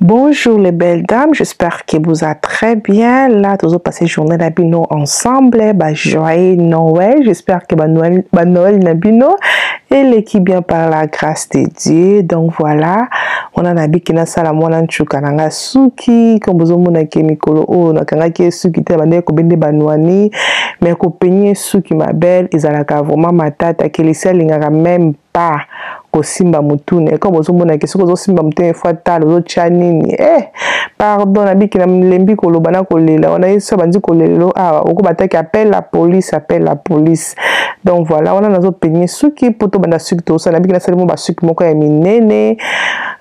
Bonjour les belles dames, j'espère que vous allez très bien. Là, toujours passer journée na bino ensemble. Bah, joyeux Noël. J'espère que bah, Noël, bah, Noël na bino eleki bien par la grâce de Dieu. Donc voilà, on a nabiki na sala mwana nchuka na nga suki comme bozomona ke mikolo oyo nakangaki ye suki te bandeki kobende banwani mais kopenye suki ma belle ezalaka vraiment matata kelisi alingaka même pas kosimba mutu na ye comme ozomona ke soki ozosimba mutu ye fois tala ozotya nini eh pardon nabiki na lembi koloba na kolela wana ye so abandi kolelelo awa okobataki appelle la police, appelle la police. Donc voilà, wana nazopenye suki mpo tobanda suki tosala. Nabiki nasali mo basuki moko ya minene.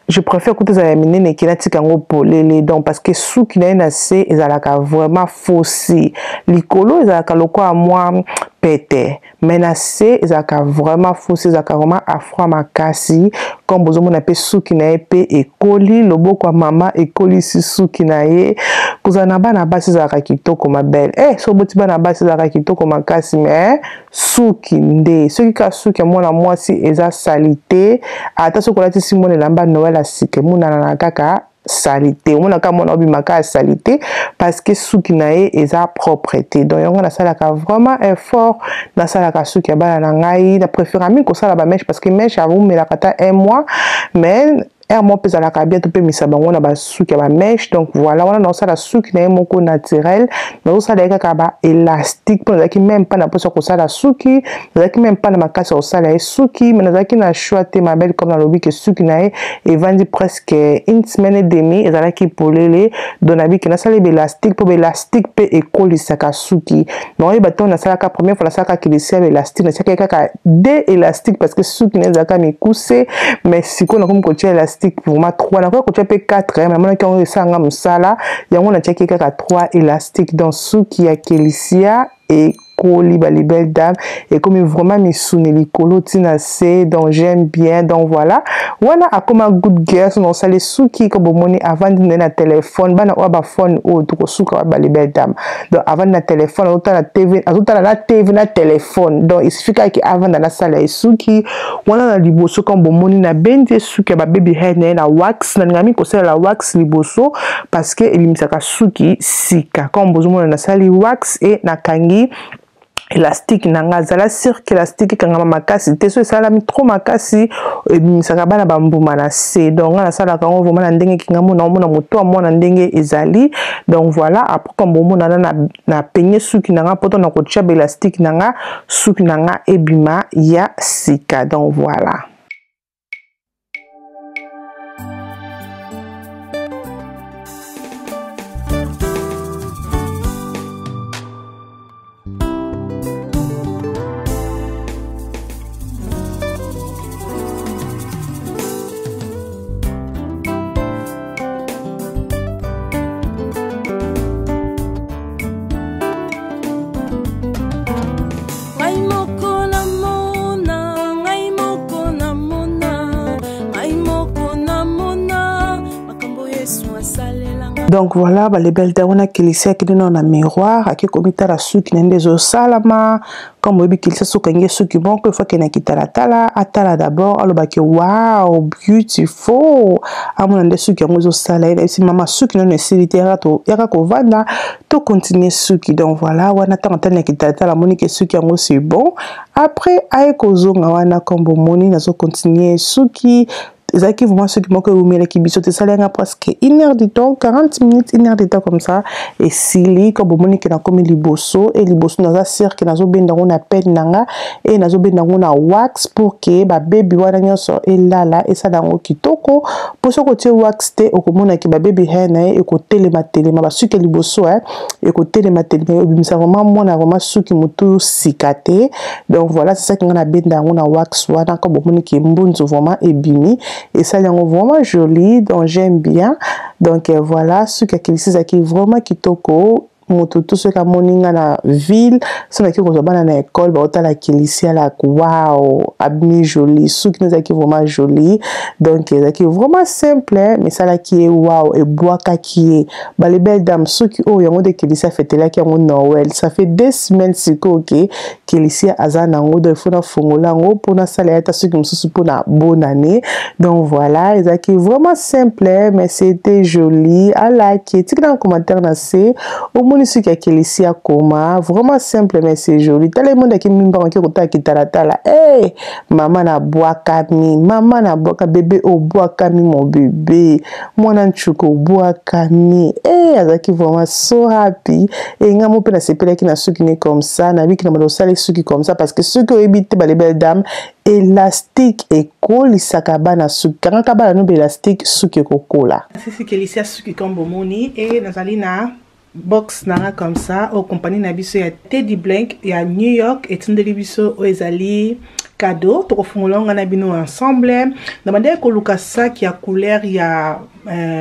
Je préfère kuta ezala ya minene ke natika yango polele, donc parce que suki na ye na se ezalaka vraiment fosi, likolo ezalaka lokola mwa pete, mais na se ezalaka vraiment fosi, ezalaka vraiment afro makasi. Comme bozomona mpe suki na ye mpe ekoli, loboko ya mama ekolisi suki na ye. Kozala na bana basi ezalaka kitoko, ma belle. Eh, so oboti bana basi ezalaka kitoko makasi, mais suki nde, soki kaka suki ya mwana mwasi eza saleté, ata soki olatisi mwana elamba Noël ya sika, emonanana kaka saleté. Omonaka mwana obimaka ya saleté parce que suki na ye eza propre te. Donc yango nasalaka vraiment effort, nasalaka suki ya bana na ngai. Na préféra mingi kosala bamèche parce que mèche awumelaka ata un mois, mais un mois mpe ezalaka bien topemisa bango na basuki ya bamèche. Donc voilà, wana naosala suki na ye moko naturel, nazosala ye kaka ba élastique mpo nazalaki même pas na mposa kosala suki, nazalaki même pas na makasi ya kosala ye suki, mais nazalaki na choix te, ma belle. Comme nalobi ke suki na ye evandi presque une semaine et demie, ezalaki polele, donc nabiki nasala ye baélastique mpo baélastique mpe ekolisaka suki. Naoyeba ntango nasalaka première fois, nasalaka kilisi ya baélastique, natiaki ye kaka deux élastique parce que suki na ye ezalaka mikuse. Mais sikoyo nakomi kotia élastique vraiment 3, nakoki kotia mpe 4, mais namonaki yango esalanga mosala, yango natiaki kaka 3 élastique. Donc suki ya Kelisia ekoli, bali belle dame, ekomi vraiment misuni likolo ntina se. Donc j'aime bien. Donc voilà, wana akoma good girl. So nasali suki ko bomoni avandi nde na telefone. Bana oyo bafone oyo tokosuka wa, bali belle dame. Donc avandi na telefone, azotala TV, azotala na TV na telefone. Donc il suffit kaka avanda, nasala ye suki wana na liboso. Comme bomoni, nabendi ye suki ya bababy hair na ye na wax. Nalingaka mingi kosalela wax liboso parce que ebimisaka suki sika. Comme bozomona, nasali wax e nakangi élastique na nga. Azala sûr que élastique ekangama makasi te. So esalami trop makasi, ebimisaka bana bambuma na se. Donc nga nasalaka yango vraiment na ndenge ekinga mona omona moto ya mwana ndenge ezali. Donc voilà, après, comme bomonana na penye suki na nga mpo na kotia baélastique na nga, suki na nga ebima ya sika. Donc voilà. Ngai moko namona, ngai moko namona, ngai moko namona makambo Yesu asalelanga. Donc voilà, bale belle dame, wana Kelisi akende nao na miroir, ake komitala suki na nde ezosalama. Comme oyebi Kelisi, soki okangi suki moko, il faut akende kitalatala, atala d'abord, alobaki: "Wow, beautiful." Amona nde suki yango ezosala ye. Nayebisi mama, suki nano esili te, yaka kovanda, tocontinue suki. Donc voilà, wana ntango atali na kitalatala, amoni ke suki yango c'est bon. Après aye kozonga wana, comme bomoni, nazocontinue suki. Ezalaki vraiment soki moko ewumelaki biso te, esali yanga presque une heure du temps, 40 minutes, une heure du temps comme ça esili. Comme bomoni ke nakomi liboso e liboso, naza sûre ke nazobenda yango na peigne na nga e nazobenda yango na wax pour ke bababy wana nyonso elala, esala yango kitoko. Mpo soki otie wax te, okomona ke bababy hair na ye ekotelema telema, basuki ya liboso ekotelema telema, ebimisa vraiment mwana vraiment suki motu sika te. Donc voilà, c'est ça que nga nabenda yango na wax wana. Comme bomoni ke mbunzu vraiment ebimi, esali yango vraiment joli. Donc j'aime bien. Donc voilà, suki ya Kelisi ezalaki vraiment kitoko. Moto to soki amoni nga na ville, so naki kozwa bana na ekole, baotala Kelisi, alaka wow, abimi joli, suki no ezalaki vraiment joli. Donc ezalaki vraiment simple, mais esalaki ye wow, ebwakaki ye. Bale belle dame, suki oyo yango nde Kelisi afetelaki yango Noël. Ça fait 2 semaines sikoyo ke Kelisi aza nango. Donc il faut nafongola yango mpo nasala ye ata suki mosusu mpona bonne année. Donc voilà, ezalaki vraiment simple, mais c'était joli. Alaki etikali na commentaire na se, omoni suki ya Kelisi akoma vraiment simple, mais c'est joli. Tala, emondaki mimbango ake kotala kitalatala. Hey, mama nabwakami, mama nabwaka bébé, obwakami mon bébé, mwana nchuka obwakami. Hey, azalaki vraiment so happy. E nga mo mpe nasepelaki na suki ne comme ça. Nabiki na banda kosala suki comme ça, parce que soki oyebi te, bale belle dame, élastique ekolisaka bana suki. Kangaka bana no baélastique, suki ekokola. Sisi Kelisi ya suki comme bomoni e nazali na box nanga comme ça, oyo compagnie na biso ya Teddy Blake ya New York etindeli biso. Oyo ezali cadeau, tokofungola ngo na bino ensemble. Na bandeki koluka sac ya couleur ya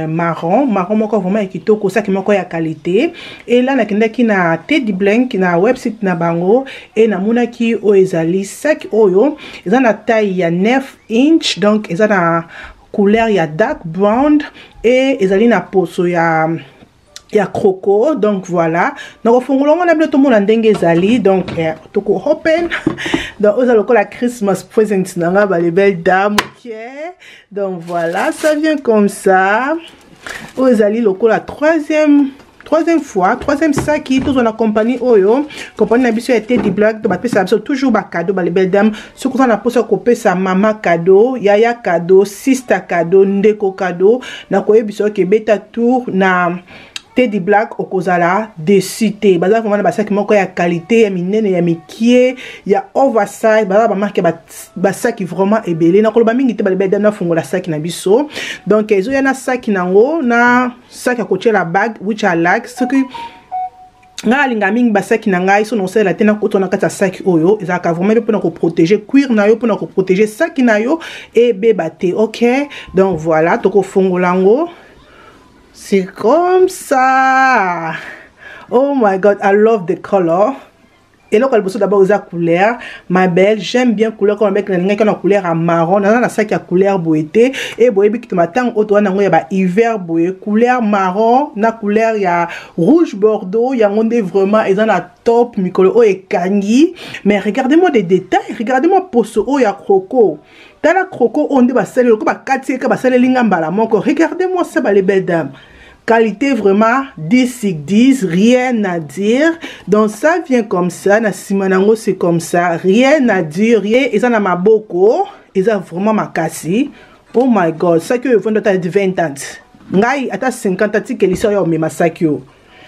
marron, marron moko vraiment ya kitoko, saki moko ya qualité. E la nakendaki na Teddy Blake, na website na bango, e namonaki oyo ezali sac oyo eza na taille ya 9 inch. Donc eza na couleur ya dark brown e ezali na poso ya croco. Donc voilà, nakofungola ngo na bino, tomona ndenge ezali. Donc toko open. Donc oza lokola Christmas present na nga, bale belle dame. Ok, donc voilà, ça vient comme ça. Oyo ezali lokola troisième fois, troisième saki tozwa na compagnie oyo, compagnie na biso ya Teddy Blake. To bapesaka biso toujours bacadeau. Bale belle dame, soki oza na mposa kopesa mama cadeau, yaya cadeau, sister cadeau, ndeko cadeau, nakoyebisa oke ebeta tour na Teddy Blake, okozala déçu te. Baza vraiment na basaki moko ya qualité, ya minene, ya mikie, ya oversize. Baza bamarque ya basaki vraiment ebele. Nakoloba mingi te, bale dame, nafungola saki na biso. Donc ezoya na saki nango, na saki ya kotiela bag, which I like. Soki ngai alinga mingi basaki na ngai, so naosalela te, nakota na kati ya saki oyo. Ezalaka vraiment mpe mpona koprotéger cuir na yo, mpona koprotéger saki na yo ebeba te. Ok, donc voilà, tokofongola yango, c'est comme ça. Oh my God, I love the color. Eloko ya liboso d'abord eza couleur, ma belle. J'aime bien couleur comme avec nalingaki na couleur ya marron. Naza na saki ya couleur boye te. E boyebi kitoma ntango oyo toza nango ya bahiver boye, couleur marron na couleur ya rouge bordeaux, yango nde vraiment eza na top mikolo oyo ekangi. Mais regardez-moi des détails, regardez-moi poso oyo ya croco. Tala croco oyo nde basaleli loko bakati eka, basaleli nga mbala moko. Regardez-moi ça, bale belle dame, qualité vraiment 10 sur 10, rien à dire. Donc ça vient comme ça, na nsima nango c'est comme ça, rien à dire, rien. Eza na maboko, eza vraiment makasi. Oh my God, saki oyo evandi ata 20 ans, ngai ata 50 atikelisi oyo omema saki oyo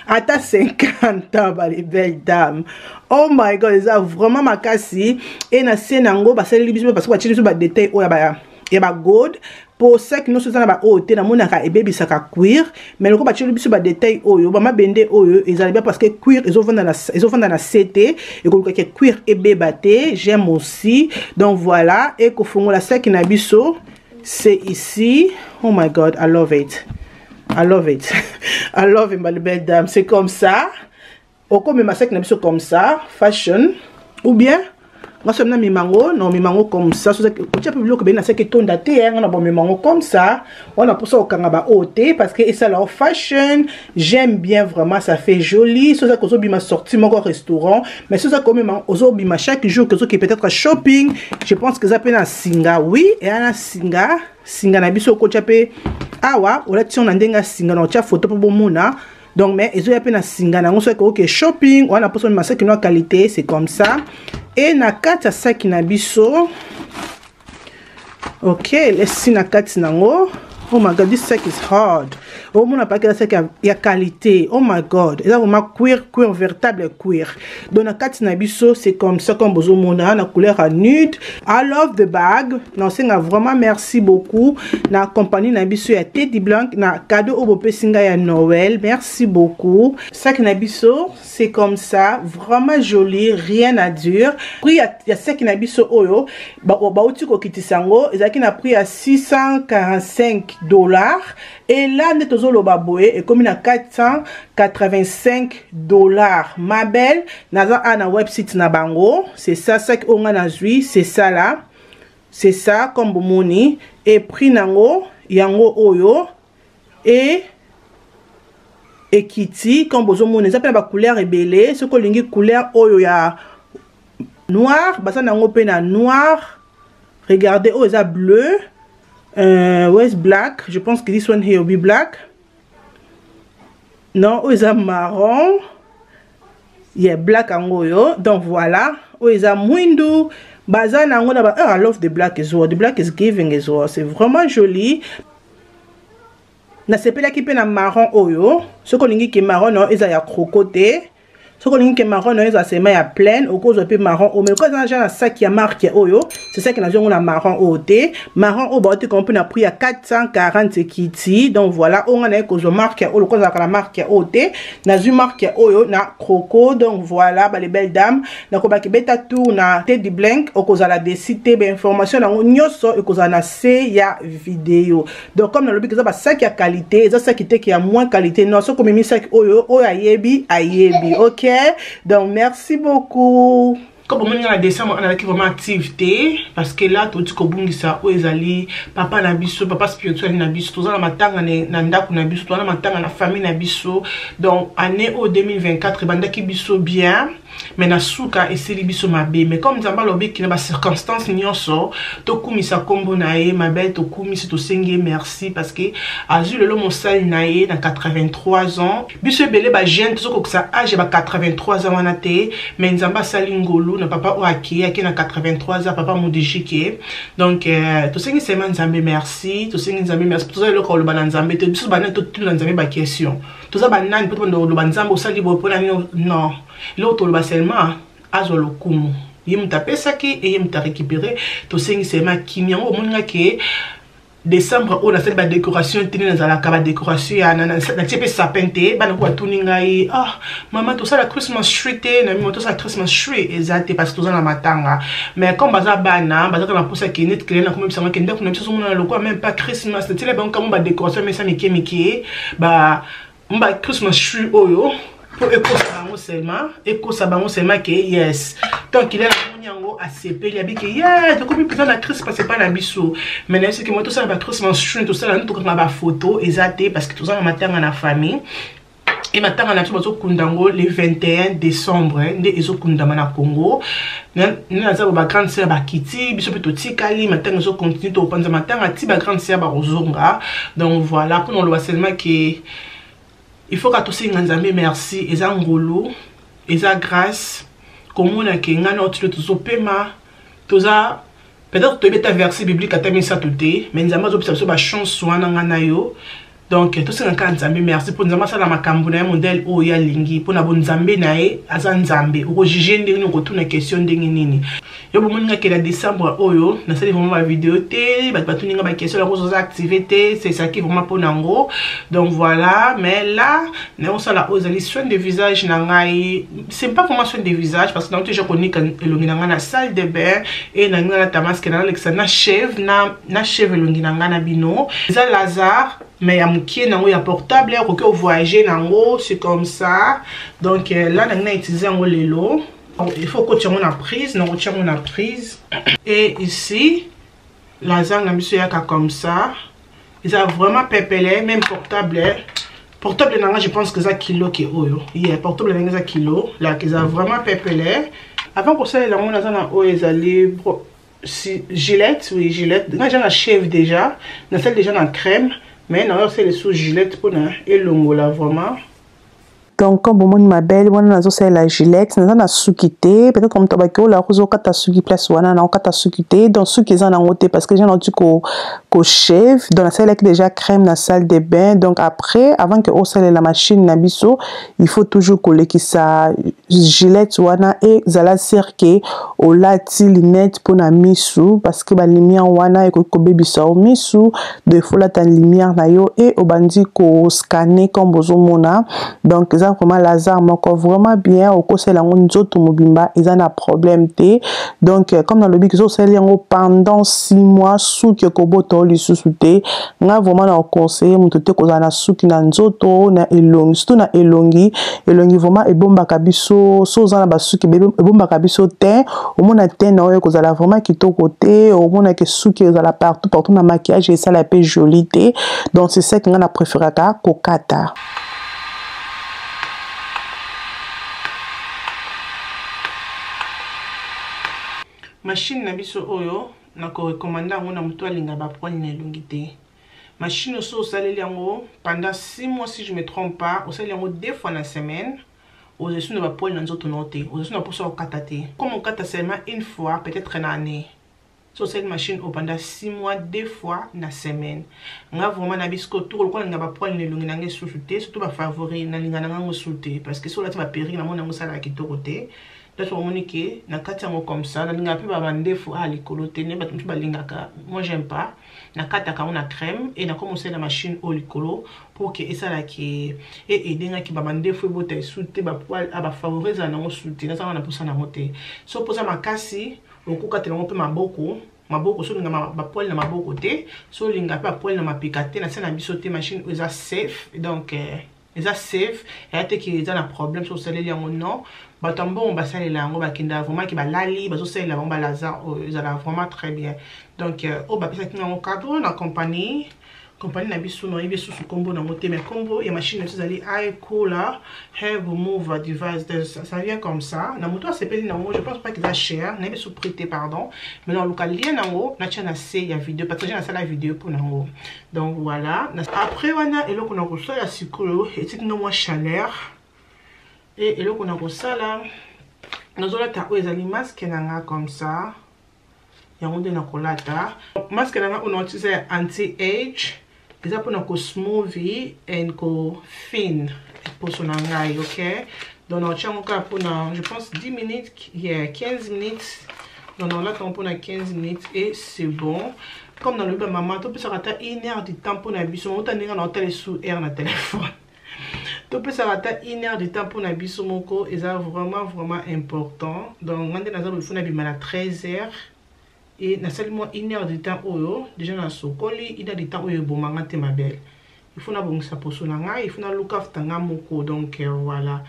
ata 50 ans. Bale belle dame, oh my God, eza vraiment makasi. E na se nango basaleli biso, parce que batieli biso badetail oyo ya bagold, po saki nyonso eza na baoyo te, namonaka ebebisaka cuir. Mais loko batieli biso badetail oyo, bamabende oyo ezali bien, parce que cuir ezovanda na se te, ekolukaka cuir ebeba te. J'aime aussi. Donc voilà, ekofongola saki na biso, c'est ici. Oh my God, I love it, I love it, I love it, ma belle dame. C'est comme ça, okomema saki na biso comme ça, fashion, ou bien nga so na memango, na omemango comme ça. Kotia mpe biloko ebele na saki etonda te. Nga na bomemango comme ça wana, mposa kokanga baoyo te, parce que esala fashion. J'aime bien vraiment, ça fait joli. So ozaki ozobima sortie moko, restaurant, mais so ozaki omema, ozobima chaque jour, kozoki peut-être shopping, je pense que eza mpe na singa. Oui, eya na singa. Singa na biso okotia mpe awa, olati yango na ndenge ya singa na otia photo mpo bomona. Donc mais ezoya mpe na singa nango. Soki oke shopping wana, mposa omema saki no ya qualité, c'est comme ça. E na kati ya saki na biso, Ok, lesi na kati nango. Oh my God, this sac is hard. Omona paki eza sac ya qualité. Oh my God, eza vraiment cuir, cuir, véritable cuir. Donc na kati na biso, c'est comme ça, comme bozomona na couleur ya nude. I love the bag. Nasenga vraiment merci beaucoup na compagnie na biso ya Teddy Blanc na cadeau oyo bopesi ngai ya Noël. Merci beaucoup. Sac na biso, c'est comme ça, vraiment joli, rien à dire. Prix ya sac na biso oyo, bauti kokitisa yango, ezalaki na prix ya 645 $, et là nde tozoloba boye, ekomi na 485 $, ma belle. Naza a na website na bango. C'est ça, sac oyo nga nazwi, c'est ça là, c'est ça, comme bomoni. Et prix nango yango oyo et ekiti, comme bozomona. Eza mpe na bacouleur ebele. Soki olingi couleur oyo ya noir, baza nango mpe na noir. Regardez, oyo eza bleu. Where's black? Je pense que this one here will be black. Non, oyo eza marron. Yeah, black yango oyo. Donc voilà, oyo eza mwindu. Baza nango na ba, oh, I love the black as well. The black is giving as well. C'est vraiment joli. Nasepelaki mpe na marron oyo. Soki olingi ke marron na eza ya croco te, soki olingi ke marron na yo eza sema ya pleine, okozwa mpe marron oyo. Mais eza na sac ya marque oyo, c'est ça que nazwi yango na marron oyo te. Marron oyo baotekama mpe na prix ya 440, ekiti. Donc voilà, oyo nga naye kozwa marque oyo, lokola ezalaka na marque oyo te, nazwi marque oyo na croco. Donc voilà, bale belle dame, nakobaki beta tour na Teddy Blank, okozala déçue te. Bainformation yango nyonso ekozala na se ya video. Donc comme nalobi, eza basaki ya qualité, eza saki te ya moins qualité, non. Soki omemi saki oyo, oyo ayebi ayebi. Ok, donc merci beaucoup. Comme bomoni, nga na décembre nazalaki vraiment active te, parce que là toti kobungisa oyo ezali papa na biso, papa spirituel na biso. Toza na matanga na ndako na biso, toza na matanga na famille na biso. Donc année oyo 2024 ebandaki biso bien, mais na suka esili biso mabe. Mais comme Nzambe alobiki na bacirconstance nyonso tokumisa nkombo na ye, mabe tokumisi, tosengi ye merci, parce que azwi lelo mosali na ye na 83 ans. Biso ebele bajeune tozokokisa age ya ba 83 ans wana te, mais Nzambe asali ngolu na papa oyo akei, ake na 83 ans, papa Modijike. Donc tosengi sema Nzambe merci, tosengi Nzambe merci. Toza eloko koloba na Nzambe te. Biso banani totuna Nzambe baquestion? Toza banani mpo tobanda koloba Nzambe osali boye mpona nini? Non, eloko toloba seulement, azwa lokumu. Ye moto apesaki e ye moto arécupéré. Tosengi seulement kimia. Yango omoninga ke décembre oyo nasali badécoration te, nde nazalaka badécoration ya natie mpe sapin te. Bana ko batuni ngai: "Ah mama, tosala Christmas tree te?" Na mimo tosala Christmas tree eza te, parce que toza na matanga. Mais comme baza bana, bazaka na mposa ke neti kele nakomebisa ngo ke ndako na biso ozomona lokola même pas Christmas. Natiela bango kamo badécoration mesa mike mike, ba Christmas tree oyo mpo ekosa bango seulement, ekosa bango seulement ke yes. Donc il namoni yango, asepeli, abiki ye tokomi mpenza na Christmas epai na biso. Mais nayebi soki mo tosala ba Christmas tree, tosala nini, tokanga bafoto eza te, parce que toza na matanga na famille. E matanga na biso bazokunda yango le 21 décembre, nde ezokundama na Congo. Nde naza bo bagrande sœur bakiti, biso mpe totikali. Matanga ezocontinue, tokopanza matanga ti bagrande sœur bakozonga. Donc voilà, mpona oloba seulement ke il faut ka tosenga Nzambe merci. Eza ngolu, eza grâce komona ke ngai na otilo tozopema. Toza peut-être toyebi ata verset biblique ata misato te, mais Nzambe azopesa biso bachance wana, ngai na yo. Donc tosenga kaka Nzambe merci, mpo Nzambe asala makambo na ye modèle oyo alingi, mpona bonzambe na ye. Aza Nzambe, okojuge ndenge nini? Okotuna question ndenge nini? Yo bomoni nga ke na décembre oyo nasali vraiment bavideo te. Bato batuni nga baquestion yango, oza active te, c'est ça qui vraiment mpona yango. Donc voilà, mais là naosala oyo ezali soin de visage na ngai. C'est pas vraiment soin de visage, parce que nango déjà konika elongi na ngai na salle de bain e na ngai nalata masque, nalekisa na shave na shave elongi na ngai na bino. Eza laser, mais ya mokie nango, ya portable, okoki ovoyage nango, c'est comme ça. Donc là nangi na utiliser yango lelo. Il faut kotia yango na prise, nakotia yango na prise. Et ici laser na biso eyaka comme ça, eza vraiment pepele, même portable. Portable na nga, je pense que eza kilo ke oyo. Yeah, portable na nga eza kilo like, eza vraiment pepele. Avant kosalela yango, naza na oyo ezali si, Gillette, oui, Gillette. Nga déjà na shave, déjà nasali déjà na crème, mais nayo osala lisusu Gillette mpona elongola vraiment. Donc comme bomoni ma belle wana nazosalela gilette, naza na suki te. Peut-être moto abaki ola kozokata suki place wana, naokata suki te. Donc suki eza nango te parce que j'ai nauti ko ko shave. Donc nasalelaki déjà crème na salle de bain. Donc après, avant que osalela machine na biso, il faut toujours kolekisa gilette wana et zala sûr que olati lunette mpona misu, parce que balumière wana ekoki kobebisa yo misu. Donc il faut lata lumière na yo et obandi koscanner comme bozomona. Donc eza vraiment laser moko vraiment bien, okosala yango nzoto mobimba, eza na problème te. Donc comme nalobi, osaleli yango pendant 6 mois, suki ekobota yo lisusu te. Nga vraiment na conseiller moto te kozala na suki na nzoto, na elongi, surtout na elongi. Elongi vraiment ebombaka biso. So oza na basuki, ebombaka biso te. Omona te na oyo ekozala vraiment kitoko te, omonake suki ezala partout partout na maquillage, esala mpe joli te. Donc c'est ça que nga na préféraka kokata. Machine na biso oyo, nakorecommander yango na moto alinga bapoils na elongi te. Machine oso osaleli yango pendant 6 mois, si je me trompe pas, osaleli yango deux fois na semaine, ozali na bapoils na nzoto na yo te, ozali na mposa kokata te. Comme okata seulement une fois peut-être na année. So osali machine oyo pendant 6 mois, deux fois na semaine, nga vraiment na bisiko tour lokola nalinga bapoils na elongi na ngai lisusu te, surtout bafavori nalinga na ngango susu te, parce que so olati baperruque, namoni yango esalaka kitoko te. Donc omoni ke na kati yango comme ça, nalingaka mpe bamandefu a likolo te nde bato mosusu balingaka, moi j'aime pas. Nakataka yango na crème e nakoma osalela machine oyo likolo pour ke esalaki eedengaki bamandefu ebota esu te, bapoils a bafavori ezala nango su te. Nazanga na mposa nango te. So mposa makasi, okokatela yango mpe maboko. Maboko, so olinga bapoils na maboko te, so olinga mpe bapoils na mapeka te, na se na biso te. Machine oyo eza safe. Donc eza safe, eya te ke eza na problème so osaleli yango. Non, bato ya mbongo basalela yango, bakendaka vraiment ke balali, bazosalela bango balaser oyo, ezala vraiment très bien. Donc oyo bapesaki yango cadeau na compagnie na biso, nayebi lisusu nkombo nango te, mais nkombo ya machine na biso ezali iCooler Hair Remover Device. Ça vient comme ça. Na moto asepeli nango, je pense pas qu'eza cher, nayebi su prix te, pardon, mais naluka lien nango natia na se ya vidéo, parce que nasala vidéo mpo nango. Donc voilà, après wana, eloko na kosala sikoyo, etiki nga mwa chaleur e eloko na kosala, nazolata oyo ezali masque na nga comme ça. Yango nde nakolata masque na nga oyo naotisa ya anti age, eza mpona kosmoothie and kofine poso na ngai. Ok, donc naotia yango kaka mpona, je pense, 10 minutes, yeah, 15 minutes. Donc naolata yango mpona 15 minutes et c'est bon. Comme nalobi, bamama topesaka ata une heure du temps mpona biso. Mauta ndenge naotala esu heure na telefone, topesaka ata une heure de temps mpona biso moko, eza vraiment vraiment important. Donc nga nde naza boye, fo nabima na 13 heures e nasali mwa une heure de temps oyo déjà nasokoli. Une heure de temps oyo ebomanga te, ma belle. Il faut nabongisa poso na ngai, il faut naluka after nga moko. Donc voilà,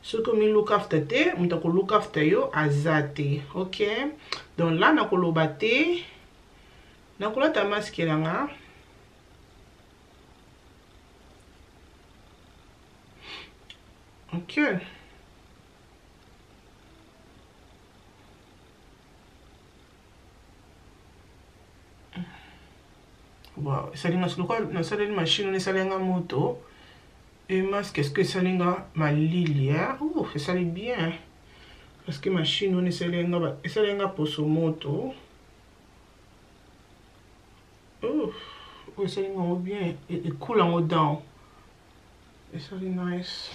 soki omiluka after te, moto akoluka after yo aza te. Ok, donc là nakoloba te, nakolata masque na nga. Ok, wow, esalinga lokola nasaleli machine wana, esalinga moto e masque. Est ce que esalinga malili? Esali bien parce que machine wana esalinga poso moto. Oyo esalinga yango bien, ekula yango down, esali nice.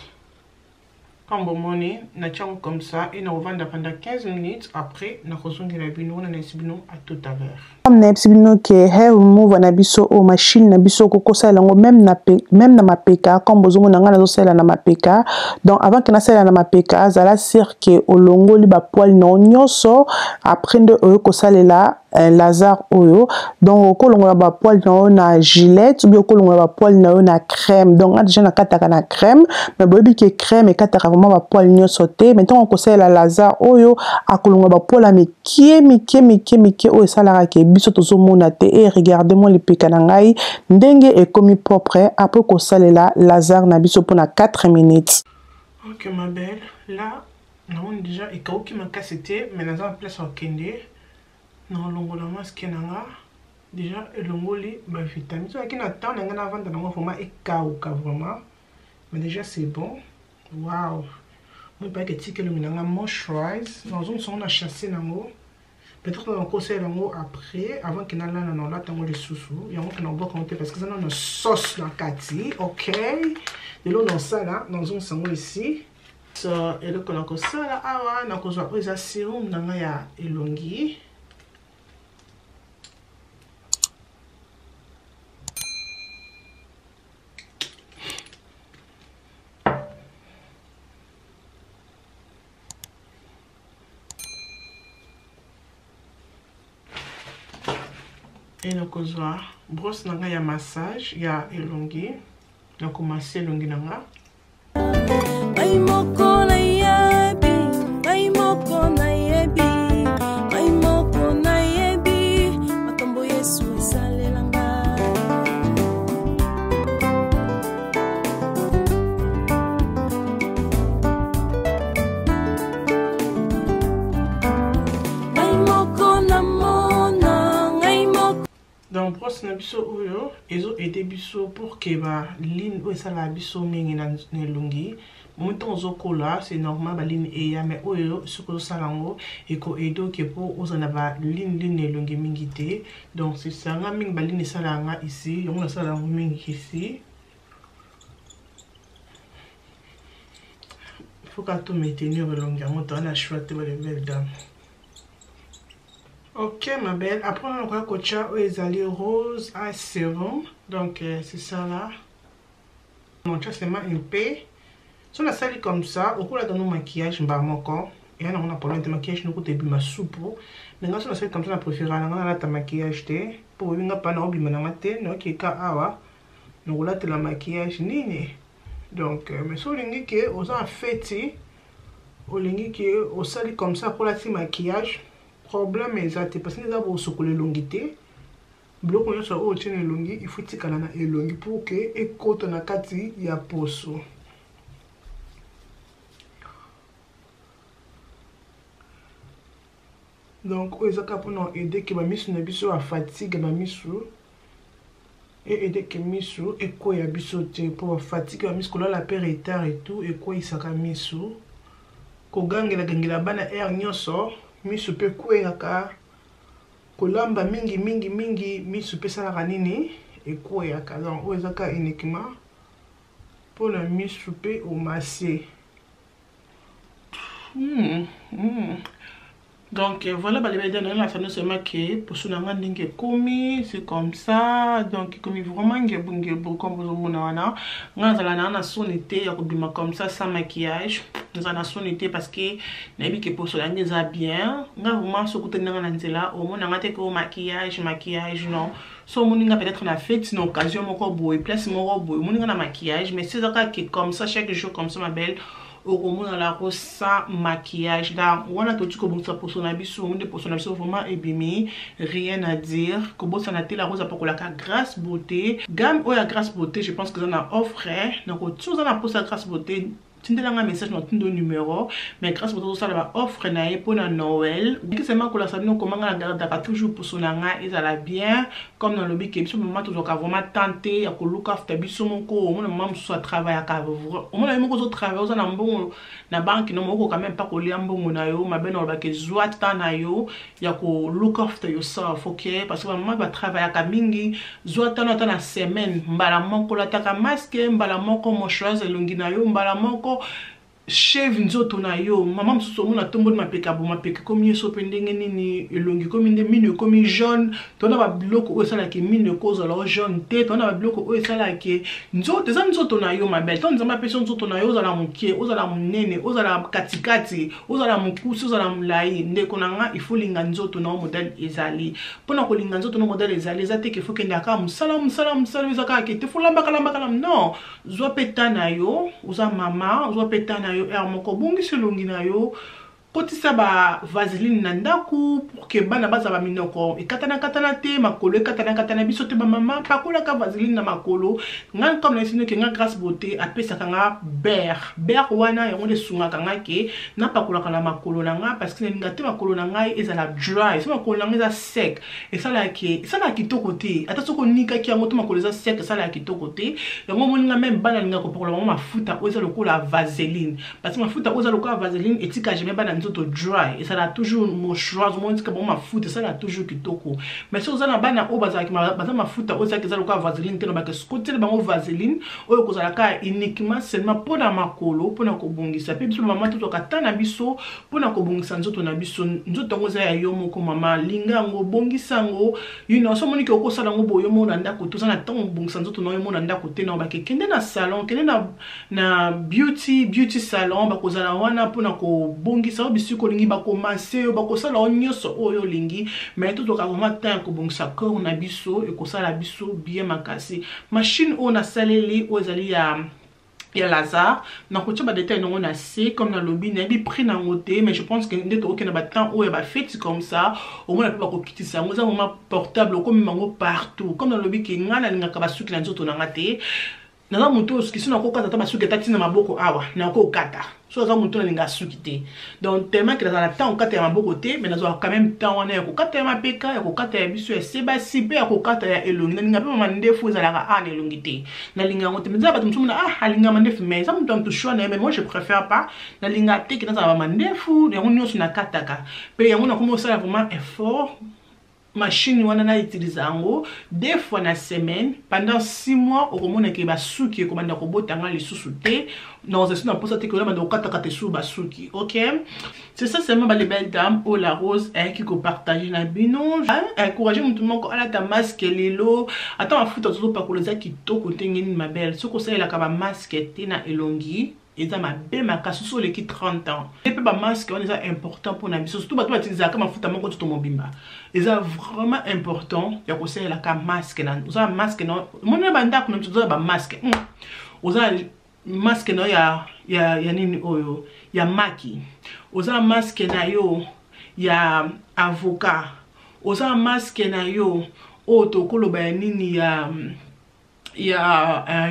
Comme bomoni, natia yango comme ça e nakovanda pendant 15 minutes. Après nakozongela bino wana, nayesi bino à tout à l'heure. Comme nayebisi bino ke hair remover na biso oyo, machine na biso, okokosalela yango même na mapeka. Comme bozomona, ngai nazosalela na mapeka. Donc avant ke nasalela na mapeka, azala sûr ke olongoli bapoils na yo nyonso, après nde oyo kosalela laser oyo. Donc okolongola bapoils na yo na gilette ou bien okolongola bapoils na yo na crème. Donc nga déjà nakataka na crème, mais boyebi ke crème ekataka vraiment bapoils nyonso te. Mais ntango okosalela laser oyo, akolongola bapoils ya mike mike mike mike oyo esalaka ke biso tozomona te. E regarde moi lipeka na ngai ndenge ekomi propre après kosalela laser na biso mpona 4 minutes. Ok ma belle, là namoni déjà ekauki makasi te, mais naza na place ya kokende nakolongola masque na nga. Déjà elongoli bavitamine. Soki na temps na ngai navanda nango vraiment ekauka vraiment, mais déjà c'est bon. Wow, moi payeke etika elongi na nga moisturize. Nazongisa yango na chasse nango, peut-être nakosalela yango après, avant ke nalala na olata yango lisusu. Yango ke nabwaka yango te parce que eza nano sauce na kati. Ok, lelo nasala, nazongisa yango ici. So eloko nakosala awa, nakozwa oyo eza serum na ngai ya elongi. E nakozwa brosse na ngai ya massage ya elongi, nakomasi elongi na nga. Ngai moko nayebi, ngai moko nayebi, ngai moko nayebi makambo Yesu esalela ngai. Ngai moko namona, ngai moko. Donc brosse na biso oyo ezo aider biso pour que ba ligne oyo esalaka biso mingi na elongi, moto ozokola, c'est normal ba ligne eya, mais oyo soki ozosala yango eko aider oke po ozala na ba ligne ligne na elongi mingi te. Donc c'est ça, nga mingi ba ligne esalaka nga ici, yango nasala yango mingi ici. Faut ka to maintenir elongi yango, toza na choix te, ba les belles dames. Ok ma belle, après on a kotia oyo ezali rose eye serum. Donc c'est ça là. On tia seulement un peu. So nasali comme ça, okolata no maquillage mbala moko. Eya nango na problème te, maquillage noko te ebima supu. Mais nga so nasali comme ça, na préférera na nga nalata maquillage te. Po oyebi nga pa na obima na nga te, naokeka awa nakolatela maquillage nini. Donc mais so olingi ke oza na feti, olingi ke osali comme ça kolati maquillage, problème eza te, parce que eza bosokola elongi te. Biloko nyonso oyo otie na elongi, il faut tikala na elongi pour que ekota na kati ya poso. Donc oyo eza kaka mpona aider ke bamisu na biso ba fatigue, bamisu e aider ke misu ekweya biso te, mpo ba fatigue bamisu, kolala pe retard et tout ekweyisaka misu, kogangela gangela bana heure nyonso misu pe ekweyaka, kolamba mingi mingi mingi misu pe esalaka nini, ekweyaka. Donc oyo eza kaka uniquement mpona misu pe omase. Donc voilà balebele na la sano seulement que poso na nga ndenge ekomi, c'est comme ça. Donc ekomi vraiment ngebu ngebu comme bozomona wana. Nga nazala na na soni te ya kobima comme ça sans maquillage. Nazala na soni te parce que nayebi ke poso na nga eza bien. Nga vraiment soki okutani na nga na nzela, omona nga te ke o maquillage, maquillage, non. So omoni nga peut-être na fête, na occasion moko boye, place moko boye, omoni nga na maquillage, mais si ezaka ke comme ça chaque jour comme ça ma belle, okomona la rose sans maquillage. Là wana toti kobongisa poso na biso, omoni poso na biso vraiment ebimi, rien à dire. Kobosana te la rose apakolaka Grâce Beauté, gamme oyo ya Grâce Beauté, je pense que eza na offre, na kotia oza na posa Grâce Beauté, tindelanga message na tindo numéro. Mais Grâce Beauté osala ba offre na ye mpona Noël. Seulement kolasa bino komanga na gardaka toujours poso na nga ezala bien, comme nalobi ke biso mama tozwaka vraiment temps te ya koluka after biso moko. Omona mama mosusu atravaillaka, omona ye moko ozotravaille, oza na mbongo na banque, no okoka même pas kolia mbongo na yo mabe. Na olobaka ezwa temps na yo ya ko look after yourself, ok? Parce que bamama batravaillaka mingi. Zwa temps ata na semaine mbala moko olataka masque, mbala moko moisturize elongi na yo, mbala moko shave nzoto na yo. Mama mosusu omona atomboli mapeka bo mapeka ekomi ye so mpe ndenge nini, elongi ekomi nde mino ekomi jaune. Tona babiloko oyo esalaka mino ekozala o jaune te, tona babiloko oyo esalaka nzoto eza nzoto na yo mabele. To Nzambe apesi yo nzoto na yo, ozala moke, ozala monene, ozala katikati, ozala mokusi, ozala molai, ndeko na nga, il faut linga nzoto na yo modèle ezali. Mpona kolinga nzoto na modèle ezali, eza te ke faut kende kaka mosala mosala mosala, eza kaka ke te faut lambaka lambaka lam, non. Zwa mpe ta na yo, oza mama, zwa mpe ta na yo heure moko, obongisi elongi na yo. Kotisa ba vaseline na ndaku pour que bana bazala ba minoko ekatana katana te, makolo ekatana katana. Biso te ba mama, pakolaka vaseline na makolo. Nga comme na sino ke nga Grace Beauté apesaka nga beurre. Beurre wana yango nde esungaka nga ke napakolaka na makolo na nga, parce que nalinga te makolo na ngai ezala dry. So makolo na ngai eza sec, esalaka kitoko te. Ata soki onikaki yango to makolo eza sec, esalaka kitoko te. Yango omoni nga même bana alingaka kopakola bango mafuta oyo eza lokola vaseline, parce que mafuta oyo eza lokola vaseline etika jamais bana nzoto dry, esalaka toujours moisturise. Omoni, tika bango mafuta esalaka toujours kitoko. Mais soki oza na bana oyo bazalaki baza mafuta oyo ezalaki eza lokola vaseline te, na bake kotiela bango vaseline oyo kozala kaka uniquement seulement mpona makolo, mpona kobongisa. Mpe biso mama tozwaka ta na biso mpona kobongisa nzoto na biso. Nzoto yango eza ya yo moko mama, linga yango, bongisa yango. So omoniki okosala yango boye yo moko na ndako, toza na ntango kobongisa nzoto na yo moko na ndako te, na bake kende na salon, kende na beauty salon. Bakozala wana mpona kobongisa yo bisika olingi, bakomasser yo, bakosala yo nyonso oyo olingi. Mais tozwaka vraiment temps ya kobongisa corps na biso, ekosala biso bien makasi. Machine oyo nasaleli oyo ezali ya Lazare. Nakotia badétail nango na se. Comme nalobi, nayebi prix nango te, mais je pense que nde tokokende batemps oyo ya bafeti comme ça, omona mpe bakokitisa yango. Eza vraiment portable, okomema yango partout. Comme nalobi ke ngai nalingaka basuki na nzoto na nga te, naza motu oyo soki nakokata ata basuki ata ntina maboko awa, nakokata. So aza motu nalinga suki te, donc tellement ke nazala na temps kokata ya maboko te, mais nazwaka quand même temps wana ya kokata ya mapeka, ya kokata ya biso ya se basi, mpe ya kokata ya elongi. Nalinga mpe mama ndefu ezalaka a na elongi te, nalinga yango te. Mais eza bato mosusu mona ah, alinga mandefu, mais eza moto ya motu, choix na ye. Mais moi je préfère pas, nalinga te ke nazala bamandefu. Yango nyonso nakataka mpe yango nakomi kosala vraiment effort. Machine wana na utiliser yango deux fois na semaine pendant 6 mois, okomona ke basuki ekobanda kobotanga lisusu te. Nakozala so na mposa te ke banda kokatakata esusu basuki. Ok, c'est ça seulement, ba les belles dames, oyo La Rose ayaki kopartager na bino. Encourage motu moko alata masque lelo, ata mafuta tozopakola eza kitoko. Ndenge nini, ma belle, soki osalelaka bamasque te na elongi, eza mabe makasi soki oleki 30 ans. Mpe bamasque wana eza important mpona biso, surtout bato batilisaka mafuta moko nzoto mobimba. Eza vraiment important ya kosalelaka masque. Na oza na masque na omoni na bandako na biso, oza na bamasque, oza na masque na yo ya nini oyo ya maki, oza na masque na yo ya avocat, oza na masque na yo oyo tokoloba ya nini, ya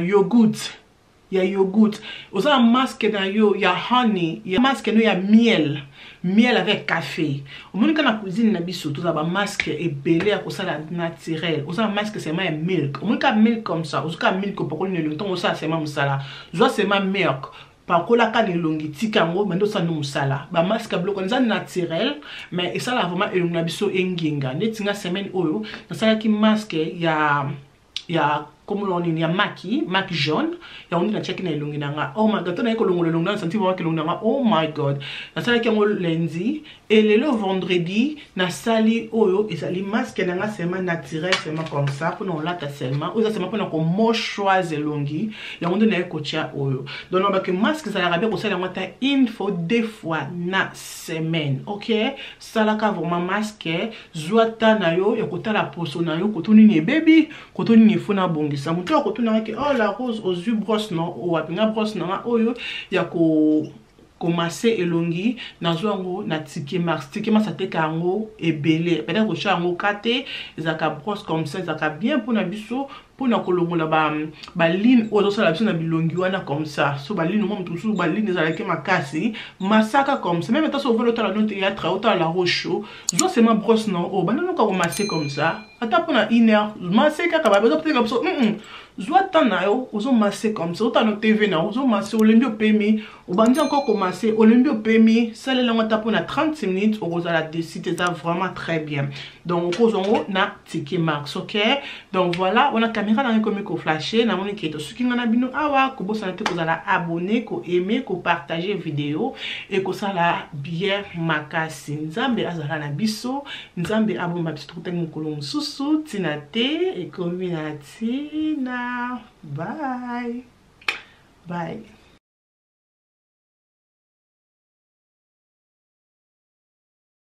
yogourt, oza na masque na yo ya honey, ya masque na yo ya miel, miel avec café. Omoni kaka na cuisine na biso toza bamasque ebele ya kosala naturel. Oza na masque seulement ya milk, omoni kaka milk comme ça, ozwi kaka milk, opakoli na elongi ntongo osala seulement mosala. Zwa seulement milk, pakolaka na elongi, tika yango, bandi osala no mosala. Bamasque ya biloko eza naturel, mais esalaka vraiment elongi na biso engenga. Neti nga semaine oyo nasalaki masque ya komona nini, ya maki jaune, yango nde natiaki na elongi na nga. Oh my God, to naye kolongola elongi na santi vraiment elongi na nga. Oh my God, nasalaki yango lundi et lelo vendredi nasali oyo ezali masque na nga seulement naturel, seulement comme ça mpona kolata, seulement oyo eza seulement mpona komoisturise elongi. Yango nde naye kotia oyo. Donc nalobaki masque ezalaka bien kosala yango ata une fois, deux fois na semaine. Ok, salaka vraiment masque, zwa ta na yo ya kotala poso na yo, koto nini ebebi, koto nini efo nabongisa. Moto ya kotunaka: "Oh La Rose, ozwi brosse no owapi?" Nga brosse na nga oyo ya komasser elongi, nazwa yango na TK Maxx. TK Maxx ateka yango ebele. Peut-être kotia yango ka te, ezalaka brosse comme ça, ezalaka bien mpona biso, mpona kolongola baline oyo ezosala biso na bilongi wana comme ça. So baline mwa moto mosusu, baline ezalaki makasi, masaka comme ça. Même ata so ovandi otala no théâtre, otala La Rose Show, zwa seulement brosse no oyo, banda noka komasser comme ça, ata mpona une heure, masse kaka. Bazoteka biso, zwa temps na yo, ozomasser comme ça, otala no TV na yo, ozomasser, olembi, opemi, obandi encore komasser, olembi, opemi. Salela yango ata mpona 30 minutes, okozala déçue. Eza vraiment très bien. Donc okozwa yango na TK Maxx. Ok, donc voilà, wana caméra na ngai ekomi koflasher. Namoni ke tosuki nga na bino awa. Kobosana te kozala abonné, koaimer, kopartager vidéo, ekosala bien makasi. Nzambe azala na biso, Nzambe abomba biso. Tokutani mokolo mosusu. Ntina te ekomi na ntina. Bye bye.